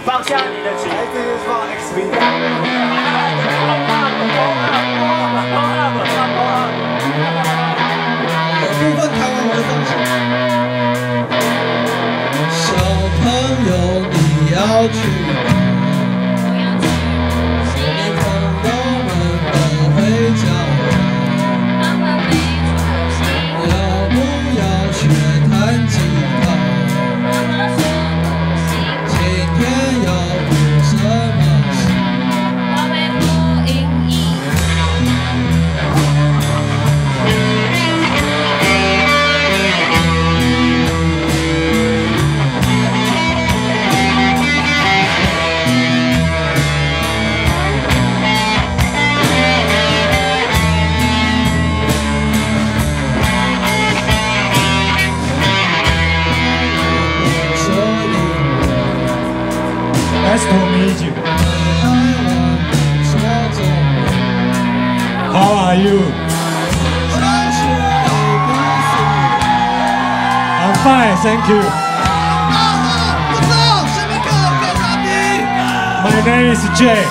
放下你的琴。哎，这是放 XV 的。有部分台湾我就放弃。小朋友，你要去哪？我要去你朋友们都回家了。他们没出息。要不要学弹吉他？妈妈说不行。今天要读什么书？我要播英语。说英文。 Nice to meet you. 台湾不说中文。 How are you? 想学 A B C。 I'm fine, thank you. 不错，下面个高大兵。 My name is Jay.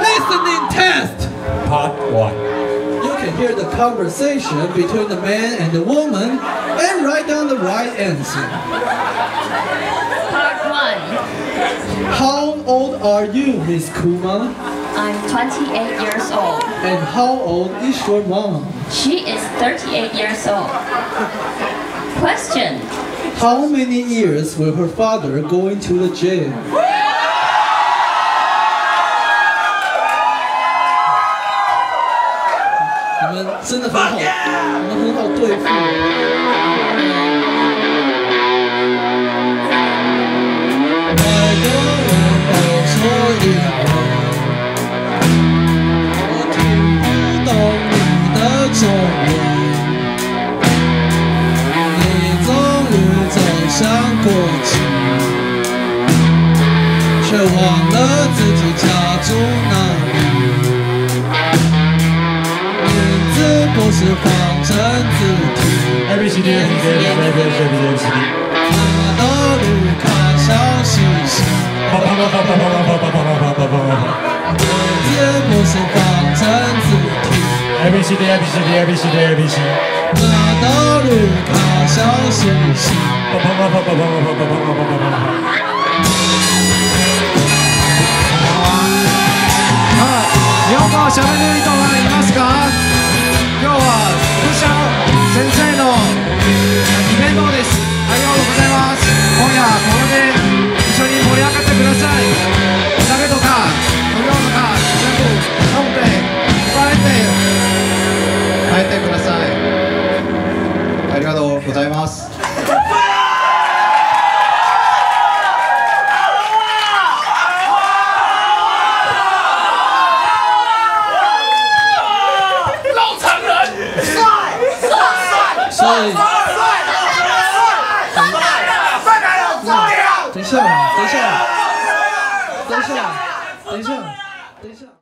Listening test. Part 1. You can hear the conversation between the man and the woman and write down the right answer. Part 1. How old are you, Miss Kuma? I'm 28 years old. And how old is your mom? She is 38 years old. Question. How many years will her father go into the jail? 你们真的很好，你们很好对付。外国人都说英文，我听不懂你的中文。你终于走向国际，却忘了自己家住哪里。名字不是方正字体， A B C D F G H I J K L M N O P。拿到绿卡笑嘻嘻。啪啪啪啪啪啪啪啪啪啪啪啪啪。名字不是方正字体， A B C D A B C D A B C D A B C。拿到绿卡笑嘻嘻。啪啪啪啪啪啪啪啪啪啪啪啪。はい、日本語を喋れる人はいますか？今日は福者先生のイベントです。ありがとうございます。今夜ここで一緒に盛り上がってください。お酒とか飲み物とか全部飲んで帰って帰ってください。ありがとうございます。所以，等一下，等一下，等一下，等一下，等一下。